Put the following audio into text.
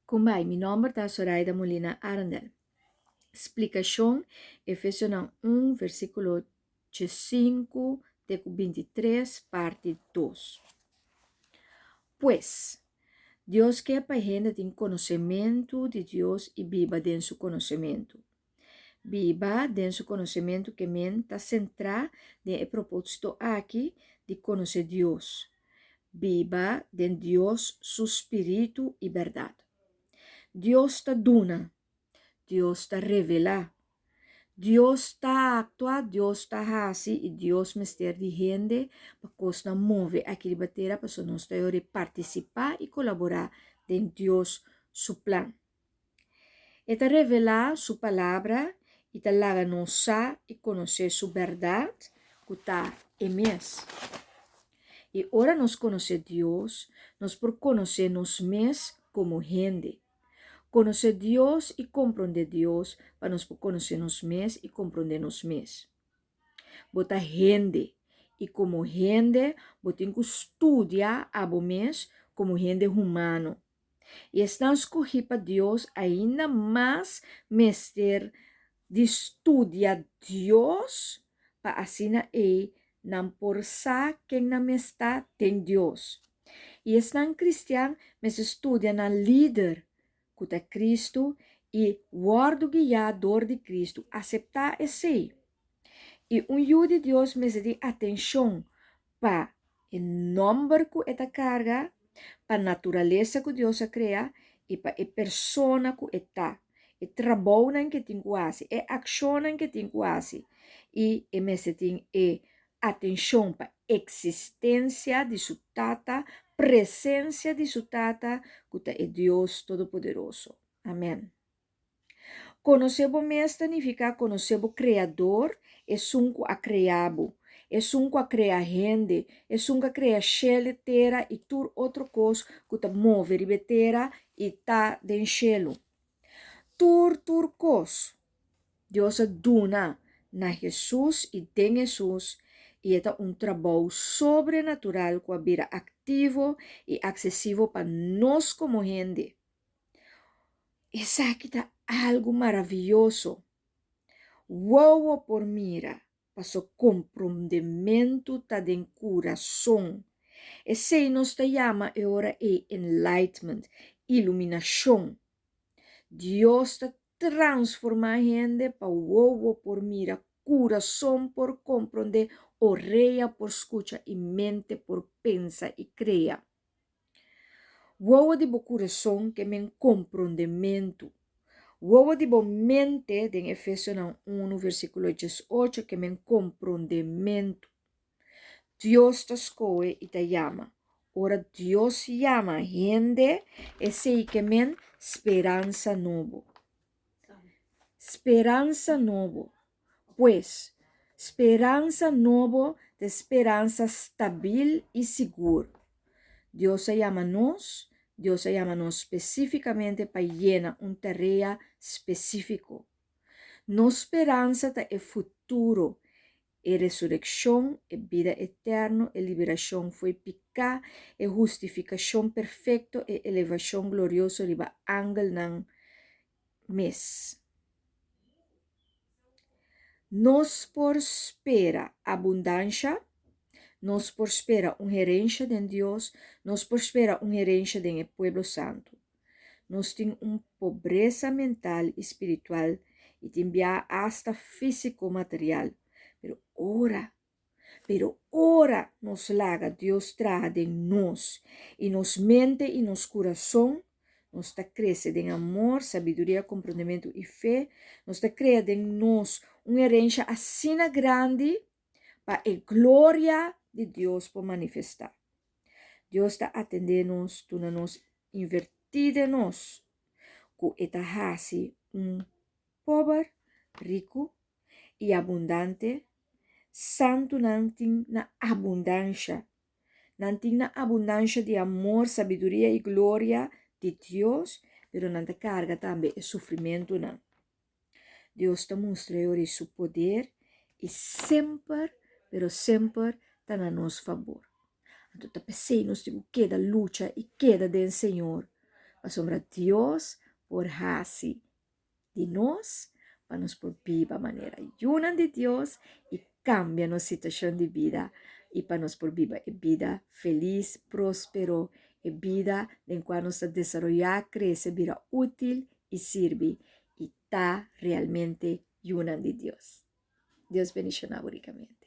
Kumbai, mi nòmber ta Soraida Molina Arendel. Splikashon, Efesionan un, versíkulo 5 te ku 23, parti 2. Pues, Dios ke pa hende tin konosementu di Dios i biba den su konosementu. Biba den su konosementu ke men ta sentrá den e propósito aki di konosé Dios, biba den Dios su spiritu i bèrdat. Dios ta duna, Dios ta revelá, Dios ta aktua, Dios ta hasi i Dios mester di hende pa kosnan move aki riba tera pasobra nos ta yori partisipá i kolaborá den Dios su plan. E ta revelá su Palabra i ta laga nos sa i konosé su bèrdat, ku ta e mes. I ora nos konosé Dios, nos por konosé nos mes komo hende. Konosé Dios i komprondé Dios pa nos por konosé nos mes i komprondé nos mes. Bo ta hende, i komo hende bo tin ku studia abo mes komo hende humano. I esnan skohí pa Dios ainda mas mester di studia Dios pa asina ei nan por sa ken nan mes ta den Dios. I esnan kristian mester studia nan lider, ku ta Kristu, i wòrdu guiá dor di Kristu, aseptá esei. I un yu di Dios mester tin atenshon pa e nòmber ku e ta karga, pa naturalesa ku Dios a krea i pa e persona ku e ta, e trabounan ku e tin ku hasi, e akshonnan ku e tin ku hasi i e mester tin e atenshon pa eksistensia di su Tata, presensia di su Tata ku ta e Dios Todopoderoso. Amèn. Konosé bo mes ta nifiká konosé bo Kreador, Esun ku a krea bo, Esun ku a krea hende, Esun ku a krea shelu, tera i tur otro kos ku ta move riba e tera i ta den shelu. Tur tur kos Dios a duna na Hesus i den Hesus i e ta un trabou sobrenatural ku a bira aktivo i aksesivo pa nos komo hende. Esaki ta algu maravioso. Wowo por mira, paso komprondementu ta den kurason. Esei nos ta yama e ora ei enlightment, iluminashon. Dios ta transformá hende pa wowo por mira, kurason por komprondé, orea por skucha i mente por pensa i krea. Wowo di bo kurason ke men komprondementu. Wowo di bo mente den Efesionan unu versíkulo diesocho ke men komprondementu. Dios ta skohe i ta yama. Ora Dios yama hende, esei ke men speransa nobo. Speransa nobo. Pues, speransa nobo ta e speransa stabil i sigur. Dios a yama nos, Dios a yama nos spesífikamente pa yena un tarea spesífiko. Nos speransa ta e futuro, e resurekshon, e bida eterno, e liberashon fo'i piká, e hustifikashon perfekto, e elevashon glorioso riba angelnan mes. Nos por spera abundansha, nos por spera un herensha den Dios, nos por spera un herensha den e pueblo santu. Nos tin un pobresa mental i spiritual i tin bia asta físiko material, pero ora Pero ora nos laga Dios traha den nos i nos mente i nos kurason, nos ta krese den amor, sabiduria, komprondementu i fe, nos ta krea den nos un herensha asina grandi pa e gloria di Dios por manifestá. Dios ta atendé nos, duna nos, invertí den nos, ku e ta hasi un pober riku i abundante, santunan tin na abundansha. Nan tin na abundansha di amor, sabiduria i gloria di Dios, pero nan ta karga tambe e sufrimentunan. Dios ta mustra e ora ei su poder i semper, pero semper ta na nos fabor. Anto ta p'esei nos tin ku keda lucha i keda den Señor. Pasobra Dios por hasi di nos pa nos por biba manera yunan di Dios i kambia nos situashon di bida i pa nos por biba e bida felis, próspero, e bida den kua nos ta desaroyá, krese, bira útil i sirbi i ta realmente yunan di Dios. Dios bendishoná bo rikamente.